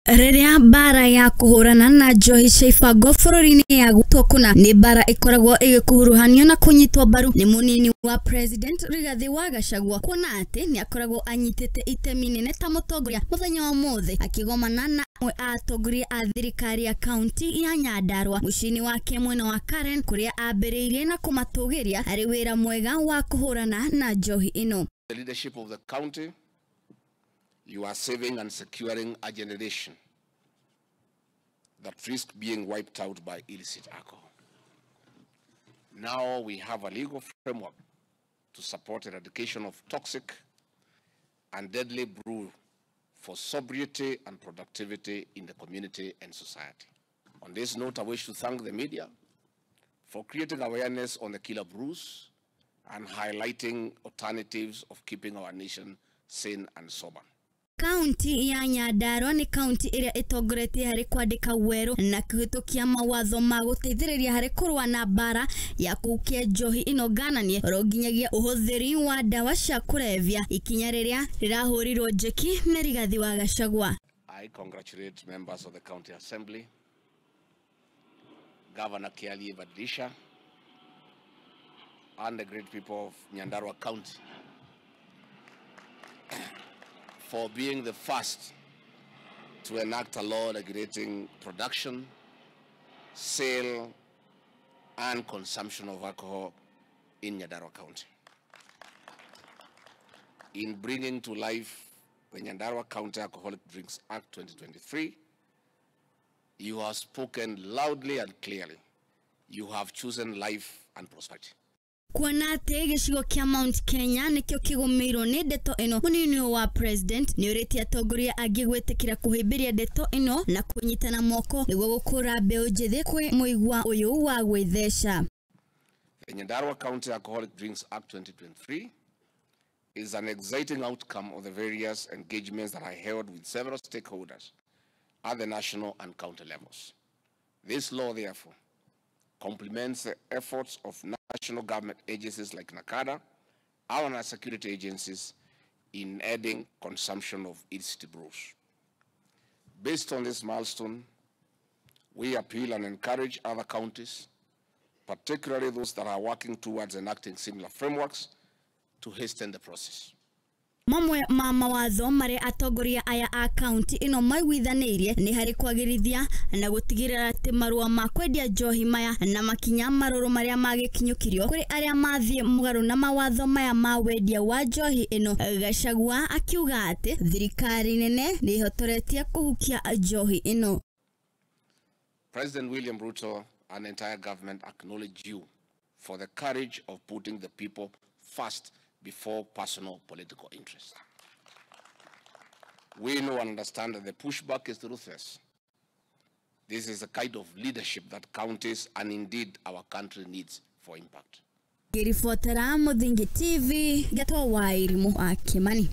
Rĩrĩa mbara ya kũhũrana na njohi cia ibango bũrũri-inĩ ya gwĩtwo kũna nĩ mbara ĩkoragwo ĩgĩkuruhanio na kũnyitwo mbaru nĩ mũnini wa President Rigathi wa Gachagua, kuona atĩ nĩ akoragwo anyitĩte itemi nene ta mũtongoria. Mũthenya wa ũmũthĩ akĩgomana na amwe a atongoria a thirikari ya kaunti ya Nyandarua mũciĩ-inĩ wake mwena wa Karen, kũrĩa ambĩrĩirie na kũmatũgĩria harĩ wĩra mwega wa kũhũrana na njohi ĩno. The leadership of the county, you are saving and securing a generation that risk being wiped out by illicit alcohol. Now we have a legal framework to support eradication of toxic and deadly brew for sobriety and productivity in the community and society. On this note, I wish to thank the media for creating awareness on the killer brews and highlighting alternatives of keeping our nation sane and sober. Kaunti ya Nyandarua nĩ kaunti ĩrĩa ĩtongoretie harĩ kwandĩka werũ na kũhĩtũkia mawatho ma gũteithĩrĩria harĩ kũrũa na mbara ya kũhukia njohi ĩno ngananie oro nginyagia ũhũthĩri wa ndawa cia kũrebia, ikinya rĩrĩa rĩrahũrirwo njeki nĩ Rigathi wa Gachagua. I congratulate members of the County Assembly, Governor Kiarie Badilisha, and the great people of Nyandarua County for being the first to enact a law regulating production, sale, and consumption of alcohol in Nyandarua County. In bringing to life the Nyandarua County Alcoholic Drinks Act 2023, you have spoken loudly and clearly. You have chosen life and prosperity. Kuona atĩ gĩcigo kĩa Mount Kenya nĩkĩo kĩgũmĩirwo nĩ ndeto ĩno, mũnini wa president nĩ ũrĩtie atongoria angĩ gwĩtĩkĩra kũhĩmbĩria ndeto ĩno na kũnyitana moko nĩguo gũkũra mbeũ njĩthĩ kwĩ mũigua ũyũ wa gwĩtheca. The Nyandarua County Alcoholic Drinks Act 2023 is an exciting outcome of the various engagements that I held with several stakeholders at the national and county levels. This law, therefore, complements the efforts of national government agencies like NACADA and our security agencies in ending consumption of illicit brews. Based on this milestone, we appeal and encourage other counties, particularly those that are working towards enacting similar frameworks, to hasten the process. Mamwe ma mawatho marĩa atongoria aya a kaunti ĩno maiguithanĩirie nĩ harĩ kwagĩrithia na gũtigĩrĩra atĩ marũa ma kwendia njohi maya na makinya marũrũ marĩa magĩkinyũkirio kũrĩ arĩa mathiĩ mũgarũ na mawatho maya ma wendia wa njohi ĩno. Gachagua akiuga atĩ thirikari nene nĩ ĩhotoretie kũhukia njohi ĩno. President William Ruto and entire government acknowledge you for the courage of putting the people first before personal political interest. We know and understand that the pushback is ruthless. This is a kind of leadership that counties and indeed our country needs for impact. Ngĩribotera Mũthingi TV, Gatwa wa Irimũ wa Kimani.